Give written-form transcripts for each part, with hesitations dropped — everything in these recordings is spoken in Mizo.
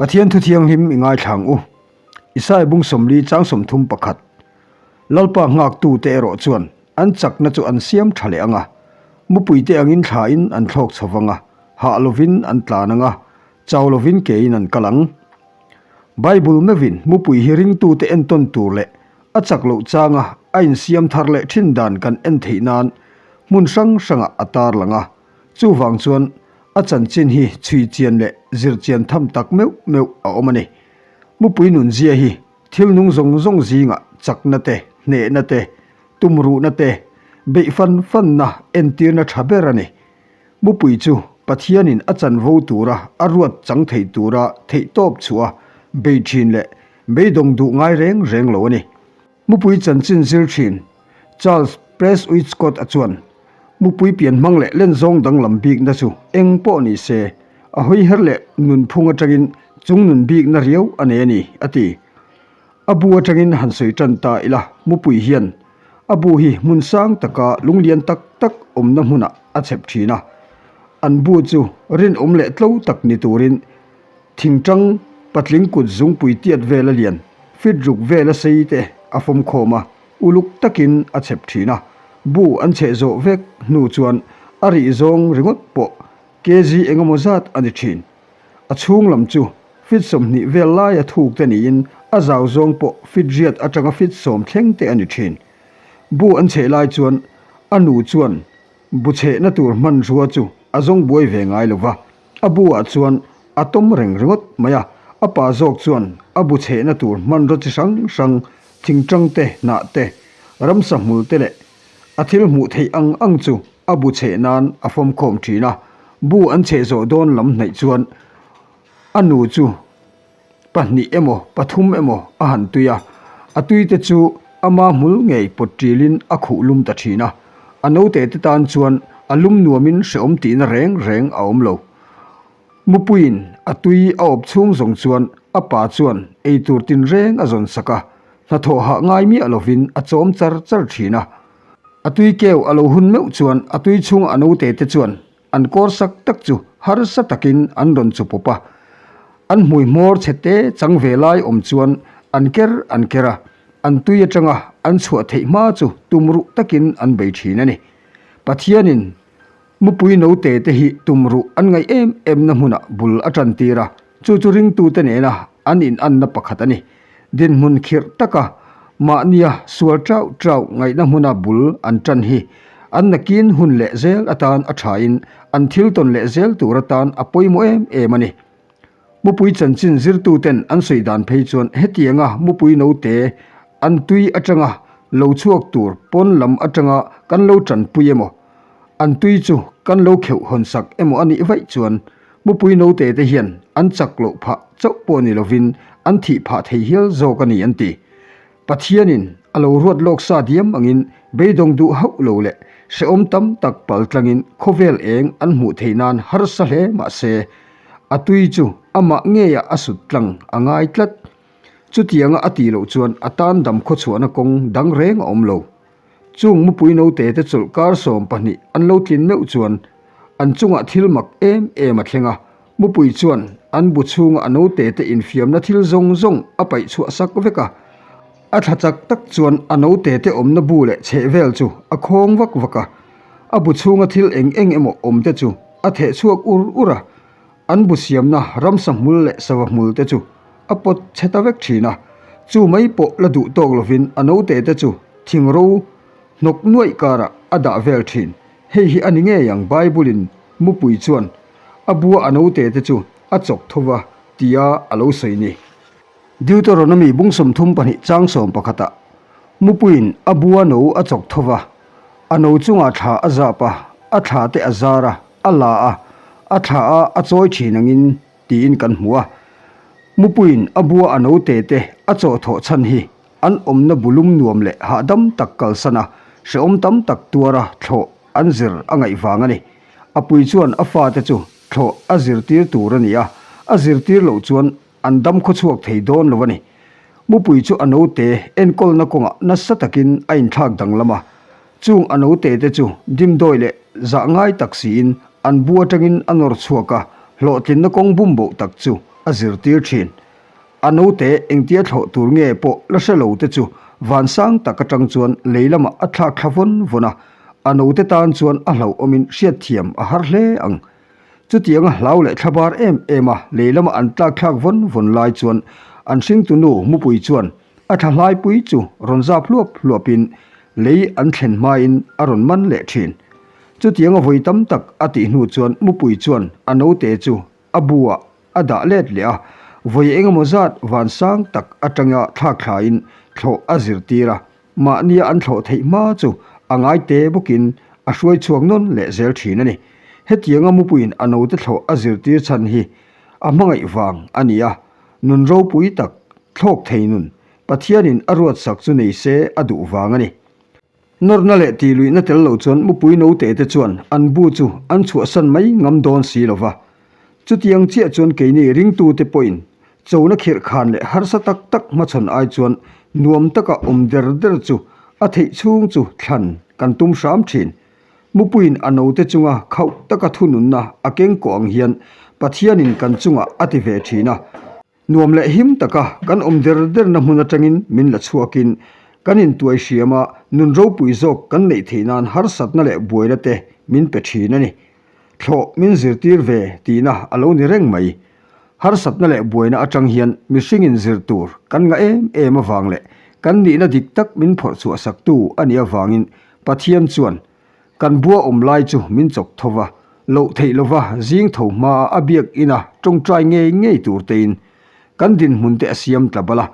Pathian thu thianghlim i ngaithla ang u. Isaiah bung 40 chang 31. Lalpa nghaktute erawh chuan an chakna chu an siam tha leh ang a, mupuite angin thlain an thlawk chho vang a, hah lovin an tlan ang a, chau lovin kein an kal ang. Bible meuhin mupui hi ringtute entawn tur leh a chak loh changa a insiam thar leh thin dan kan en theih nan hmun hrang hrangah a tarlang a, chuvang chuan a chanchin hi chhui chian leh zir chian tham tak meuh meuh a awm a ni. Mupui nunzia hi thil nung zawng zawng zingah chakna te, hnehna te, tumruhna te, beih fan fanna entirna tha ber a ni. Mupui chu Pathianin a chanvo tura a ruat chang thei tura theihtawp chhuah a bei thin leh beidawng duh ngai reng reng lo a ni. Mupui chanchin zir thin Charles Presswitchcott-a chuan, Mupui pian hmang leh len zawng danglam bikna chu eng pawh ni se, a hawiher leh nunphung atangin chung nun bikna riau a nei a ni, a ti. A bu atangin han sawi tan ta ila, mupui hian a bu hi hmun sang taka lunglian tak tak awmna hmunah a chhep thin a. An bu chu rinawm leh tlo tak ni turin thingtang patling kut zungpui tiat vela lian, fit ruk vela sei te a fawm khawm a, uluk takin a chhep thin a. Bu an chheh zawh vek hnu chuan a rih zawng ringawt pawh kg engemaw zat a ni thin. A chhung lam chu fit 20 vel laia thuk te niin a zau zawng pawh fit riat atanga fit 10 thleng te a ni thin. Bu an chheh lai chuan a nu chuan bu chhehna tur hmanrua chu a zawng buai ve ngai lo va, a bu ah chuan a tawm reng ringawt mai a, a pa zawk chuan a bu chhehna tur hmanraw chi hrang hrang thingtang te, hnah te, ramsa hmul te leh a thil hmuh theih ang ang chu a bu chheh nan a fawm khawm thin a, bu an chheh zawh dawn lam hnaih chuan a nu chu pahnih emaw pathum emaw a han tui a, a tui te chu ama hmul ngei pawt ṭilin a khuh lum ta thin a, a naute te tan chuan a lum nuamin hrehawm tihna reng reng a awm lo. Mupuiin a tui a awp chhung zawng chuan a pa chuan eitur tinreng a zawn sak a, hnathawh hah ngai miah lovin a chawm char char thin a. A tui keu a lo hun meuh chuan a tui chhunga a naute te chuan an kawr sak tak chu harsa takin an rawn chu pawp a. An hmui hmawr chhe te chang ve lai awm chuan an ker an ker a, an tui atanga an chhuah theih hma chu tumruh takin an bei thin a ni. Pathianin Mupui naute te hi tumruh an ngaih em em na hmunah bul a tan tir a, chu chu ringtute nena an inanna pakhat a ni. Dinhmun khirh taka mahnia sual trauh trauh ngaihna hmuna bul an tan hi an nakin hun leh zel atan a thain an thil tawn leh zel tur atan a pawimawh em em a ni. Mupui chanchin zirtuten an sawi dan phei chuan hetianga mupui naute an tui atanga lo chhuak tur pawn lam atanga kan lo tanpui emaw, an tui chu kan lo kheuh hawn sak emaw a nih vaih chuan mupui naute te hian an chak loh phah chauh pawh ni lovin an thih phah thei hial zawk a ni an ti. Pathianin a lo ruat lawk sa diam angin beidawng duh hauh lo leh hrehawm tam tak pal tlangin khawvel eng an hmuh theih nan harsa hle mah se, a tui chu amah ngeiah a sut tlang a ngai tlat. Chutianga a tih loh chuan a tan dam khawchhuahna kawng dang reng a awm lo. Chung mupui naute te chawlh kar 12 an lo tlin meuh chuan an chungah thil mak em em a thleng a, mupui chuan an bu chhunga a naute te infiamna thil zawng zawng a paih chhuah sak vek a. A thla chak tak chuan a naute te awmna bu leh chheh vel chu a khawng vak vak a, a bu chhunga thil eng eng emaw awm te chu a theh chhuak ur ur a, an bu siamna ramsa hmul leh sava hmul te chu a pawt chhe ta vek thin a, chu mai pawh la duh tawk lovin a naute te chu thing ro hnawk nuaih karah a dah vel thin. Hei hi a ni ngei ang Bible-in mupui chuan a bua a naute te chu a chawk tho va tia a lo sawi ni. Deuteronomy bung 32 chang 11 ah mupuiin a bua no a chawk tho va, a no chungah thla a zap a, a thla te a zar a, a la a, a thla a a chawi thin angin tiin kan hmu a. Mupuiin a bua a naute te a chawh thawh chhan hi an awmna bulum nuam leh hahdam tak kalsan a, hrehawm tam tak tuara thlawh an zir a ngaih vang a ni. A pui chuan a fate chu thlawh a zirtir tur a ni a, a zirtir loh chuan an dam khawchhuak thei dawn lo a ni. Mupui chu a naute enkawlna kawngah nasa takin a inthlak danglam a, chung a naute te chu dimdawi leh zah ngai tak siin an bu atangin a nawr chhuak a, hlawhtlinna kawng bum boh tak chu a. a zirtir thin. A note engtia thlawh tur nge pawh la hre lo te chu vansang tak atang chuan lei lamah a thlak thla vawn vawn a, a note tan chuan a hlauhawmin hriatthiam a har hle ang. Chutianga hlau leh thlabar em em a lei lama an tlak thlak vawn vawn lai chuan an hringtu nu mupui chuan a thla hlaipui chu rawn zap hluap hluapin lei an thlen hmain a rawn man leh thin. Chutianga vawi tam tak a tih hnu chuan mupui chuan a note chu a bu ah a dah let leh a, vawi engemaw zat van sang tak atanga thlak thlain thlawh a zirtir a, mahnia an thlawh theih hma chu a ngai te bawkin a hruai chhuak nawn leh zel thin a ni. Hetianga mupuiin a note thlawh a zirtir chhan hi a hmangaih vang a ni a, nun ropui tak thlawk thei nun Pathianin a ruatsak chu nei se a duh vang a ni. Nawrna leh tihluihna tel lo chuan mupui note te chuan an bu chu an chhuahsan mai ngam dawn si lo va. Chutiang chiah chuan keini ringtute pawhin chona khirh khan leh harsa tak tak hmachhawn ai chuan nuam taka awm der der chu a theih chhung chu thlan kan tum hram thin. Mupuiin a note chunga khauh taka thununna a keng kawh ang hian Pathianin kan chungah a ti ve thin a. Nuam leh him taka kan awm der derna hmun atangin min la chhuakin kan intuai hriam a, nun ropui zawk kan neih theih nan harsatna leh buaina te min pe thin a ni. Thlawh min zirtir ve tihna a lo ni reng mai. Harsatna leh buaina atang hian mihringin zir tur kan ngah em em avang leh kan nihna dik tak min phawrh chhuah saktu a nih avangin Pathian chuan Kan bua awm lai chu min chawk tho va, loh theih lova zing tho hmaa a biak ina tawngtai ngei ngei tur tein kan dinhmun te a siam tla bal a.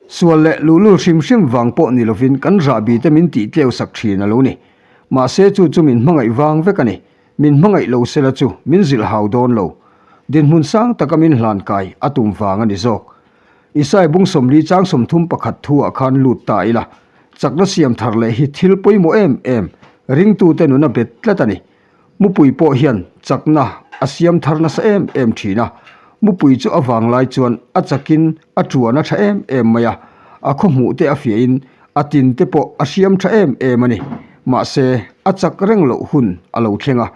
Sual leh luhlul hrim hrim vang pawh ni lovin kan rahbi te min tih tleu sak thin a lo ni. Mahse chu chu min hmangaih vang vek a ni. Min hmangaih lo sela chu min zilh hau dawn lo. Dinhmun sang taka min hlan kai a tum vang a ni zawk. Isai bung 40 chang 31 thu ah khan lut ta ila, chakna siam thar leh hi thil pawimawh em em, ringtute nuna bet tlat a ni. Mupui pawh hian chakna a siam thar nasa em em thin a, mupui chu a vang lai chuan a chakin a tuan a tha em em mai a, a khaw hmuh te a fiahin a tin te pawh a hriam tha em em a ni. Mahse, a chak reng loh hun a lo thleng a,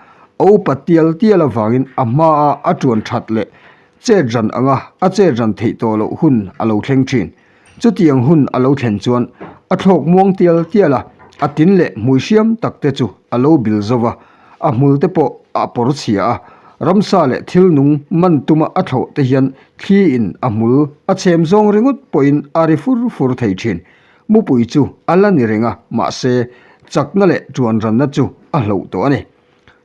a upa tial tial avangin a hmaa a tuan that leh Chet ran anga a chet ran theih tawh loh hun a lo thleng thin. Chutiang hun a lo thlen chuan a thlawk muang tial tial a, a tin leh hmui hriam tak te chu a lo bil zo va, a hmul te pawh a pawr chhia a, ramsa leh thil nung man tuma a thlawh te hian thli in a hmul a chhem zawng ringawt pawhin a ri fur fur thei thin. Mupui chu a la ni reng a, mahse chakna leh tuan ranna chu a hloh tawh a ni.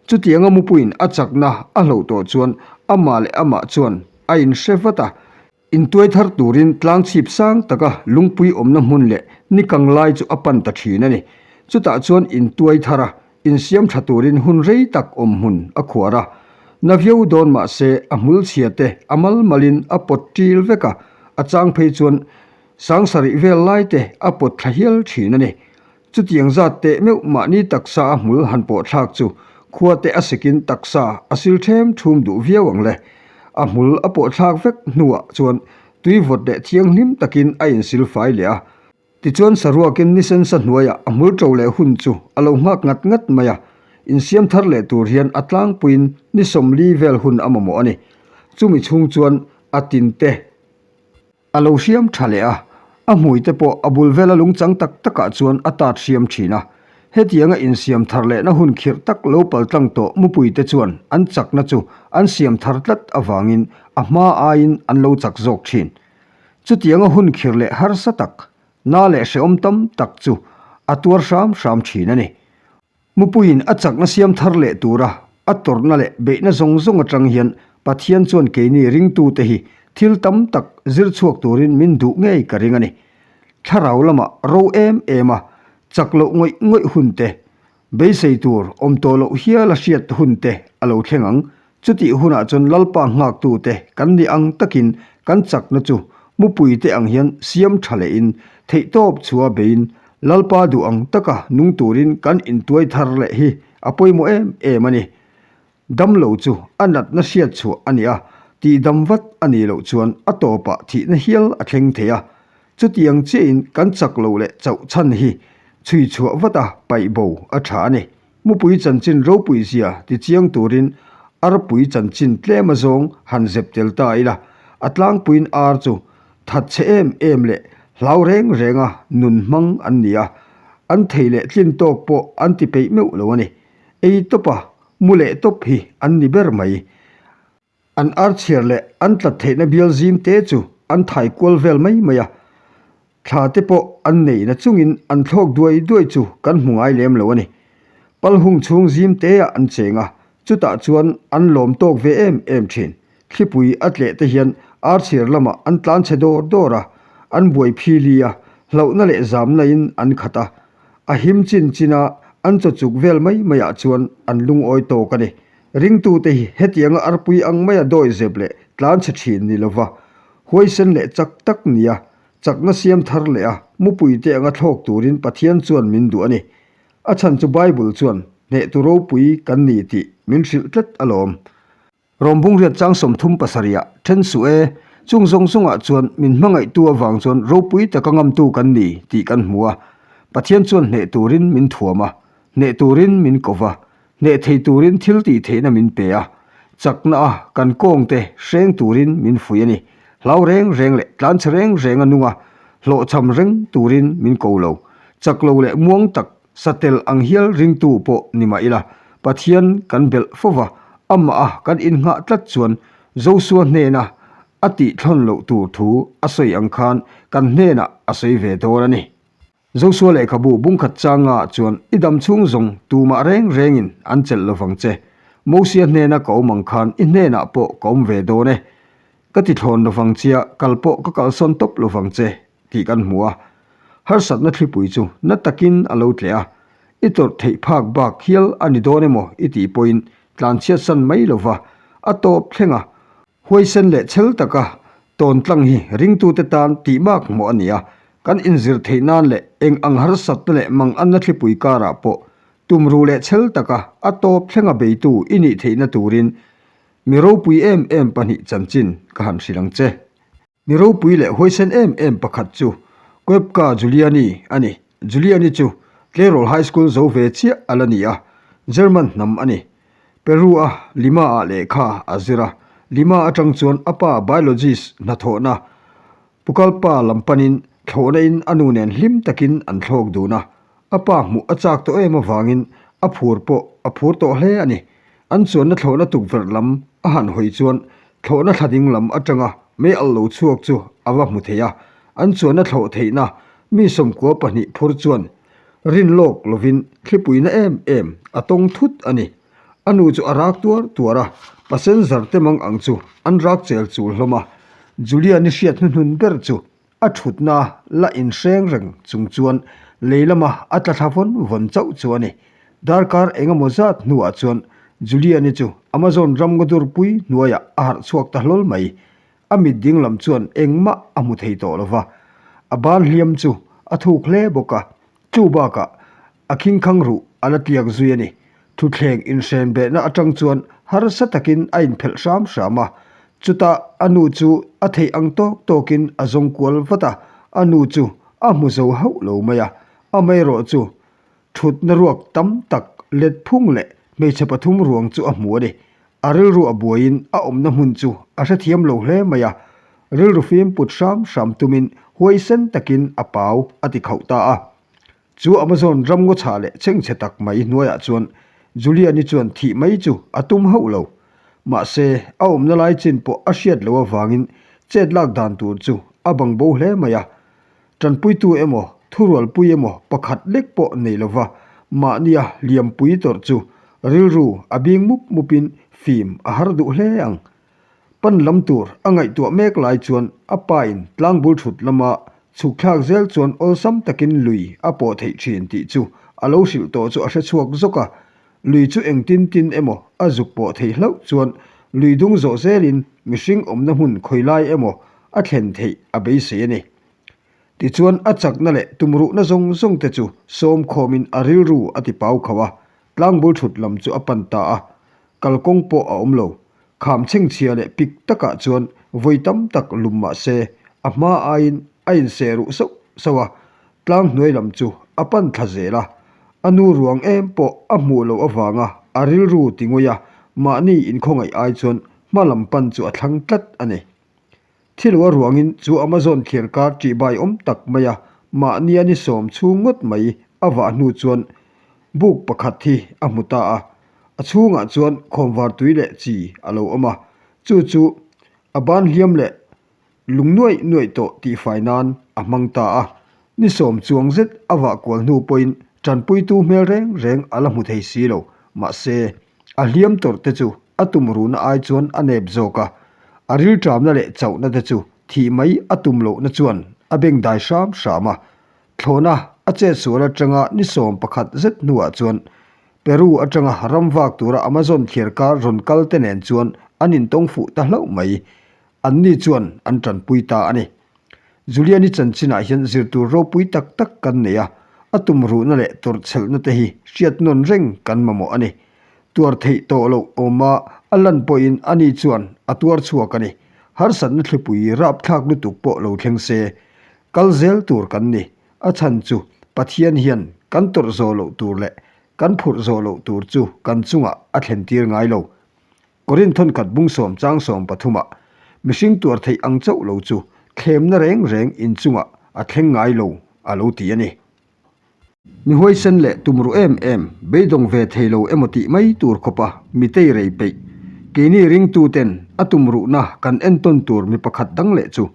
Chutianga mupuiin a chakna a hloh tawh chuan amah leh amah chuan a inhre vat a. Intuai thar turin tlang chhip sang taka lungpui awmna hmun leh ni kang lai chu a pan ta thin a ni. Chutah chuan intuai thar a, insiam tha turin hun rei tak awm hmun a khuar a. Na viau dawn mah se a hmul chhia te a mal malin a pawt ṭil vek a, a chang phei chuan sangsarih vel lai te a pawt thla hial thin a ni. Chutiang zat teh meuh mahni taksa a hmul han pawh thlak chu khua te a sikin taksa a sil ṭhem ṭhum duh viau ang le. A hmul a pawh thlak vek hnuah chuan tui vawt leh thianghlim takin a insil fai leh a. Tichuan saruakin nisensa hnuaiah a hmul ṭo leh hun chu a lo nghak ngat ngat mai a. Insiam thar leh tur hian a tlangpuiin ni 40 vel hun a mamawh a ni. Chumi chhung chuan a tin te. A lo hriam tha leh a, a hmui te pawh a bul vela lungchang tak takah chuan a tat hriam thin a. Hetianga insiam thar lehna hun khirh tak lo pal tlang tawh mupui te chuan an chakna chu an siam thar tlat avangin a hma aiin an lo chak zawk thin. Chutianga hun khirh leh harsa tak, na leh hrehawm tam tak chu a tuar hram hram thin a ni. Mupuiin a chakna siam thar leh tura a tawrhna leh beihna zawng zawng atang hian Pathian chuan keini ringtute hi thil tam tak zir chhuak turin min duh ngei ka ring a ni. Thlarau lamah ro em em a, chak loh ngawih ngawih hun te, beisei tur awm tawh loh hial a hriat hun te a lo thleng ang. Chutih hunah chuan Lalpa nghaktute kan nih ang takin kan chakna chu mupuite ang hian siam tha lehin theihtawp chhuah beiin Lalpa duh ang taka nung turin kan intuai thar leh hi a pawimawh em em a ni. Damlo chu a natna hriat chhuah a ni a, tihdam vat a nih loh chuan a tawpah thihna hial a thleng thei a. Chutiang chiahin kan chak loh leh chauh chhan hi chhui chhuah vat a paih bo a tha a ni. Mupui chanchin ropui zia ti chiang turin arpui chanchin tlem azawng han zep tel ta ila. A tlangpuiin ar chu thatchhe em em leh hlau reng renga nun hmang an ni a, an thei leh tlin tawk pawh an ti peih meuh lo a ni. Ei tawpa mu leh tawp hi an ni ber mai. An ar chhiar leh an tlat theihna bial zim te chu an thai kual vel mai mai a, thla te pawh an nei na chungin an thlawk duai duai chu kan hmu ngai lem lo a ni. Pal hung chhung zim te ah an cheng a, chutah chuan an lawm tawk ve em em thin. Thlipui a tleh te hian ar chhiar lamah an tlan chhe dawr dawr a, an buai phili a, hlauhna leh zamna in an khat a. A him chin chin a an chaw chuk vel mai mai ah chuan an lungawi tawk a ni. Ringtute hi hetianga arpui ang maia dawi zep leh tlanchhe thin ni lova, huaisen leh chak tak nia chakna siam thar leh a mupuite anga thlawk turin Pathian chuan min duh a ni. A chhan chu Bible chuan hnehtu ropui kan ni tih min hrilh tlat alawm. Rawmbungriat chang 37 ah then suh e, chung zawng zawngah chuan min hmangaihtu avang chuan ropui taka ngamtu kan ni tih kan hmu a. Pathian chuan hneh turin min thuam a, hneh turin min ko va, Hneh thei turin thil tih theihna min pe a, chakna a kan kawngte hreng turin min fuih a ni. Hlau reng reng leh tlanchhe reng reng a nung a, hlawhchham reng turin min ko lo. Chak lo leh muang tak satel ang hial ringtu pawh ni mah ila, Pathian kan belh fo va, amah a kan innghah tlat chuan Josua hnena a tih thlawn loh tur thu a sawi ang khan kan hnenah a sawi ve dawn a ni. Josua lehkhabu bungkhat changa chuan i dam chhung zawng tumah reng rengin an chelh lovang che. Mosia hnena ka awm ang khan i hnenah pawh ka awm ve dawn e. Ka ti thlawn lovang chia, kal pawh ka kalsawn tawp lovang che tih kan hmu a. Harsatna thlipui chu na takin a lo tleh a, i tawrh theih phak bak hial a ni dawn emaw i tih pawhin tlanchhiatsan mai lova a tawp thleng a. Huaisen leh chhel taka tawn tlang hi ringtute tan tih mak hmuh a ni a, kan inzir theih nan leh eng ang harsatna leh manganna thlipui karah pawh tumru leh chhel taka a tawp thlenga beitu i nih theihna turin mi ropui em em pahnih chanchin ka han hrilh ang che. Mi ropui leh huaisen em em pakhat chu Koepka Giuliani a ni. Giuliani chu tleirawl high school zo ve chiah a la ni a, German hnam a ni. Peru-a Lima-ah lehkha a zir a, Lima atang chuan a pa biologist hnathawhna Pucallpa lam panin thlawhna in a nu nen hlim takin an thlawk dun a, a pa hmuh a chak tawh em avangin a phur pawh a phur tawh hle a ni. An chuanna thlawhna tukverh lam a han hawi chuan thlawhna thla ding lam atanga mei alh lo chhuak chu a va hmu thei a, an chuanna thlawh theihna mi 12 phur chuan rin lawk lovin thlipuina em em a tawng thut a ni. A nu chu a rak tuar tuar a, passenger te mang ang chu an rak chel chul hlawm a, Julian-i hriat hnuhnun ber chu A thutna la inhreng reng chung chuan lei lama a tla thla vawn vawn chauh chu a ni. Darkar eng emaw zat hnuah chuan Julian-i chu Amazon ramngaw pui hnuaiah a harh chhuak ta hlawl mai. A mit ding lam chuan engmah a hmu thei tawh lo va, a ban hliam chu a thuk hle bawk a. Chu bakah a khingkhang ruh a la tliak zui a ni. Thutthleng inhren behna atang chuan harsa takin a inphelh hram hram a. Chutah a nu chu a theih ang tawk tawkin a zawng kual vat a, a nu chu a hmu zo hauh lo mai a. Amaherawh chu thutna ruak tam tak let phung leh hmeichhe pathum ruang chu a hmu a ni. A rilru a buaiin a awmna hmun chu a hrethiam lo hle mai a, rilru fim put hram hram tumin huaisen takin a pau a ti khauh ta a. Chu Amazon ramngaw chhah leh chhengchhe tak mai hnuaiah chuan Julian-i chuan thih mai chu a tum hauh lo. Mahse, a awmna lai chin pawh a hriat loh avangin chet lak dan tur chu a bang bo hle mai a. Tanpuitu emaw, thurualpui emaw pakhat lek pawh nei lova mahnia liampui tawrh chu rilru a bing mup mupin fim a har duh hle ang. Pan lam tur a ngaihtuah mek lai chuan a pa in tlangbul thut lama chhuk thlak zel chuan awlsam takin lui a pawh theih thin tih chu a lo hrilh tawh chu a hre chhuak zawk a. Lui chu engtin tin emaw a zuk pawh theih hlauh chuan lui dung zawh zelin mihring awmna hmun khawilai emaw a thlen theih a beisei a ni. Tichuan a chakna leh tumruhna zawng zawng te chu sawm khawmin a rilru a ti pau khauh a, tlangbul thut lam chu a pan ta a. Kalkawng pawh a awm lo. Kham chhengchhia leh pik takah chuan vawi tam tak lum mah se a hma aiin a inseh ruh sauh sauh a, tlang hnuai lam chu a pan thla zel a. A nu ruang em pawh a hmuh loh avanga a rilru ti ngawih a, mahni inkhawngaih ai chuan hma lam pan chu a thlang tlat a ni. Thilo a ruangin chu Amazon thliarkar ṭihbai awm tak maia mahnia ni sawm chhung ngawt mai a vah hnu chuan buk pakhat hi a hmu ta a. A chhungah chuan khawnvar tui leh chi a lo awm a, chu chu a ban hliam leh lung nuaih nuaih tawh tihfai nan a hmang ta a. Ni sawm chuang zet a vah kual hnu pawhin tanpuitu hmel reng reng a la hmu thei si lo. Mahse, a hliam tawrh te chu a tum ruhna ai chuan a nep zawk a, a rilṭamna leh chauhna te chu thih mai a tum lohna chuan a beng dai hram hram a. Thlawhna a chetsual atanga ni 11 zet hnuah chuan Peru atanga ram vak tura Amazon thliarkar rawn kal te nen chuan an intawng fuh ta hlauh mai. Anni chuan an tanpui ta a ni. Julian-i chanchinah hian zirtur ropui tak tak kan nei a, a tumruhna leh tawrhchhelhna te hi hriat nawn reng kan mamawh a ni. Tuar theih tawh loh awma a lan pawhin ani chuan a tuar chhuak a ni. Harsatna thlipui rapthlak lutuk pawh lo thleng se, kal zel tur kan ni. A chhan chu Pathian hian kan tawrh zawh loh tur leh kan phurh zawh loh tur chu kan chungah a thlentir ngai lo. Korin thawnkhat bung sawm chang sawm pathumah mihring tuar theih ang chauh lo chu thlemna reng reng inchungah a thleng ngai lo a lo ti a ni. Mi huaisen leh tum ruh em em, beidawng ve thei lo emaw tih mai tur khawpa mitei rei peih, keini ringtuten a tum ruhna kan entawn tur mi pakhat dang leh chu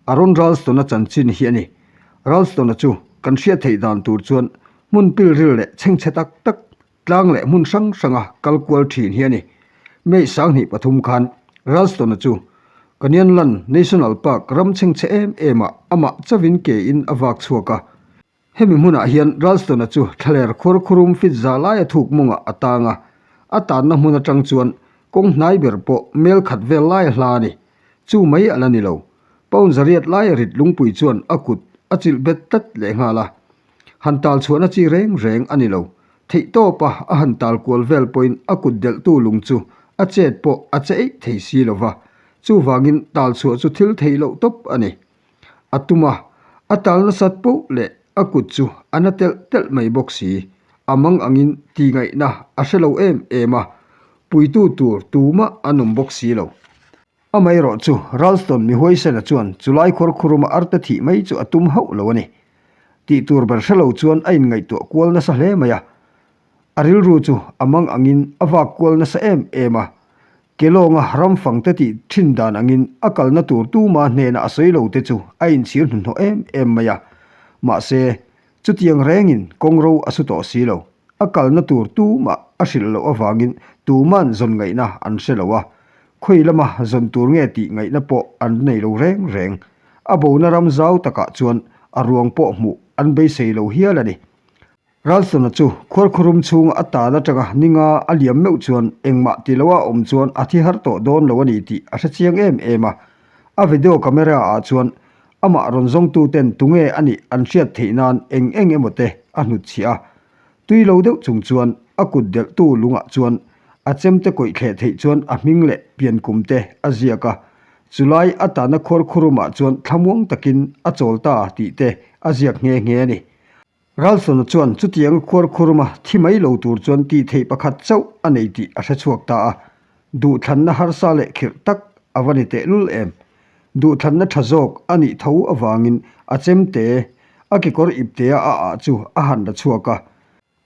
Aaron Ralston-a chanchin hi a ni. Ralston-a chu kan hriat theih dan tur chuan hmun pilril leh chhengchhe tak tak Tlang leh hmun hrang hranga kal kual thin hi a ni. May 23 khan Ralston-a chu Canyonland National Park ram chhengchhe em em ah amah chauhin ke in a vak chhuak a. Hemi hmunah hian Ralston-a chu thlaler khuar khurum fit za laia thuk mawngah a tang a, a tanna hmun atang chuan kawng hnai ber pawh mel khat vel laia hla a ni. Chu mai a la ni lo. Pound zariat laia rit lungpui chuan a kut a chilh bet tlat lehnghal a. Han tal chhuahna chi reng reng a ni lo. Theih tawpa a han tal kual vel pawhin a kut delhtu lung chu a chet pawh a che eih thei si lo va. Chuvangin tal chhuah chu thil theih loh tawp a ni. A tum a, a tal nasat poh leh a kut chu a na telh telh mai bawk si. A mang angin ti ngaihna a hre lo em em a, puitu tur tumah an awm bawk si lo. Amaherawh chu Ralston mi huaisena chuan chulai khuar khuruma arte thih mai chu a tum hauh lo a ni. Tih tur ber hre lo chuan a inngaihtuah kual nasa hle mai a. A rilru chu a mang angin a vak kual nasa em em a. Kelawnga ramfangte tih thin dan angin a kalna tur tuma hnena a sawi lo te chu a inchhir hnuhnawh em em mai a. Mahse, Chutiang rengin kawngro a su tawh si lo. A kalna tur tumah a hrilh loh avangin tuman zawn ngaihna an hre lo a, khawi lama zawn tur nge tih ngaihna pawh an nei lo reng reng. A bona ram zau takah chuan a ruang pawh hmuh an beisei lo hial a ni. Ralsona chu khuarkhurum chhunga a tan atanga ninga a liam meuh chuan engmah ti loa a awm chuan a thi har tawh dawn lo a ni tih a hre chiang em em a. A video camera ah chuan Amah rawn zawngtuten tunge a nih an hriat theih nan eng eng emaw te a hnutchhiah a. Tui lo deuh chung chuan a kut delhtu lungah chuan a chemte kawih thleh theih chuan a hming leh pian kum te a ziak a. Chulai a tahna khuar khurumah chuan thlamuang takin a chawl ta tih te a ziak nghe nghe a ni. Ralsona chuan chutianga khuar khuruma thi mai lo tur chuan tih theih pakhat chauh a nei tih a hre chhuak ta a. Duhthlanna harsa leh khirh tak a va ni tehlul em. Duhthlanna tha zawk a nih tho avangin a chemte, a kekawr iptea a ah chu a han la chhuak a.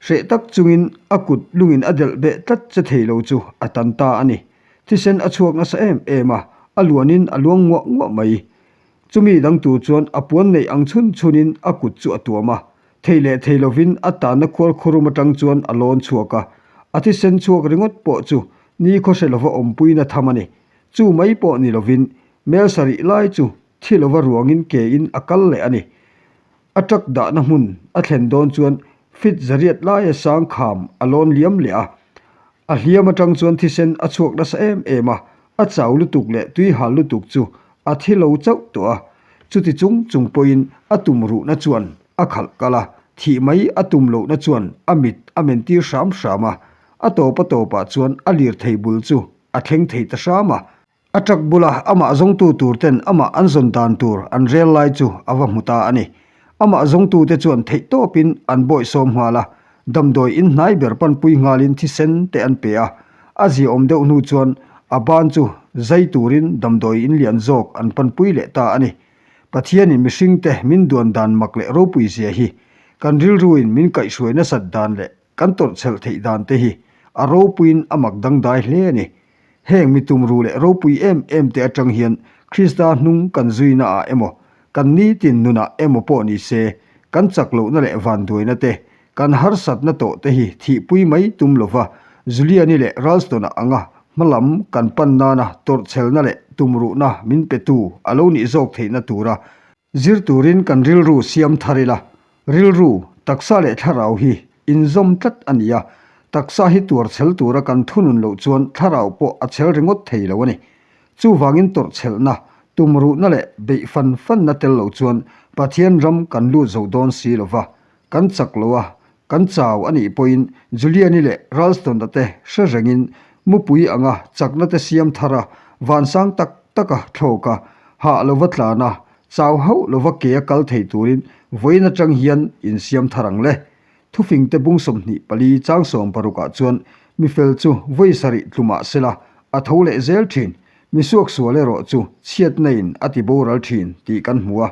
Hreh tak chungin a kut lungin a delh beh tlat che thei lo chu a tan ta a ni. Thisen a chhuak nasa em em a, a luanin a luang nguah nguah mai. Chumi dang tur chuan a puan neih ang chhun chhunin a kut chu a tuam a, thei leh thei lovin a tanna khuar khurum atang chuan a lawn chhuak a. A thisen chhuak ringawt pawh chu ni khawhre lova awmpuina tham a ni. Chu mai pawh ni lovin mel sarih lai chu thi lova ruangin ke in a kal leh a ni. A truck dahna hmun a thlen dawn chuan fit zariat laia sang kham a lawn liam leh a. A hliam atang chuan thisen a chhuak nasa em em a, a chau lutuk leh tui hal lutuk chu a thi lo chauh tawh a. Chuti chung chung pawhin a tum ruhna chuan a khalh kal a, thih mai a tum lohna chuan a mit a mentir hram hram a. A tawp a tawpah chuan a lirthei bul chu a thleng thei ta hram a. A truck bula amah zawngtu tur ten amah an zawn dan tur an rel lai chu a va hmu ta a ni. Amah zawngtute chuan theih tawpin an bawihsawm nghal a, damdawi in hnai ber panpui nghalin thisen te an pe a. A ziaawm deuh hnu chuan A ban chu zai turin damdawi in lian zawk an panpui leh ta a ni. Pathianin mihringte min duan dan mak leh ropui zia hi kan rilruin min kaihhruai nasat dan leh kan tawrhchhelh theih dan te hi a ropuiin a mak dangdai hle a ni. Heng mi tumru leh ropui em em te atang hian Krista hnung kan zuina ah emaw, kan nitin nunah emaw pawh ni se, kan chak lohna leh vanduaina te, kan harsatna tawh te hi thihpui mai tum lova Juliani leh Ralston-a anga hmalam kan pan nana tawrhchhelna leh tumruhna min petu a lo nih zawk theihna tura Zir turin kan rilru siam thar ila, rilru, taksa leh thlarau hi inzawm tlat a ni a, taksa hi tuar chhel tura kan thunun loh chuan thlarau pawh a chhel ringawt thei lo a ni. Chuvangin tawrhchhelhna, tumruhna leh beih fan fanna tel lo chuan Pathian ram kan lut zo dawn si lova, kan chak lo a, kan chau a nih pawhin Juliani leh Ralston-a te hre rengin mupui anga chakna te siam thar a, vansang tak taka thlawk a, hah lova tlan a, chau hauh lova ke a kal thei turin vawiin atang hian insiam thar ang le. Thufingte bung 24 chang 60 ah chuan mifel chu vawi sarih tlu mah sela a tho leh zel thin, misuak sual erawh chu chhiatna in a ti boral thin tih kan hmu a,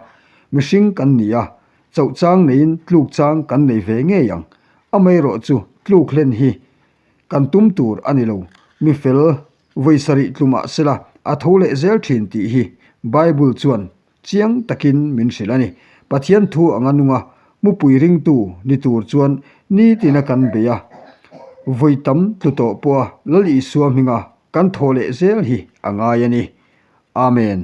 mihring kan ni a, Chauh chang neiin tluk chang kan nei ve ngei ang. Amaherawh chu tluk hlen hi kan tum tur a ni lo. Mi fel vawi sarih tlu mah sela a tho leh zel thin tih hi Bible chuan chiang takin min hrilh a ni. Pathian thu anga nunga mupui ringtu ni tur chuan nitina kan bei a, vawi tam tlu tawh pawha Lal Isua hminga kan thaw leh zel hi a ngai a ni. Amen.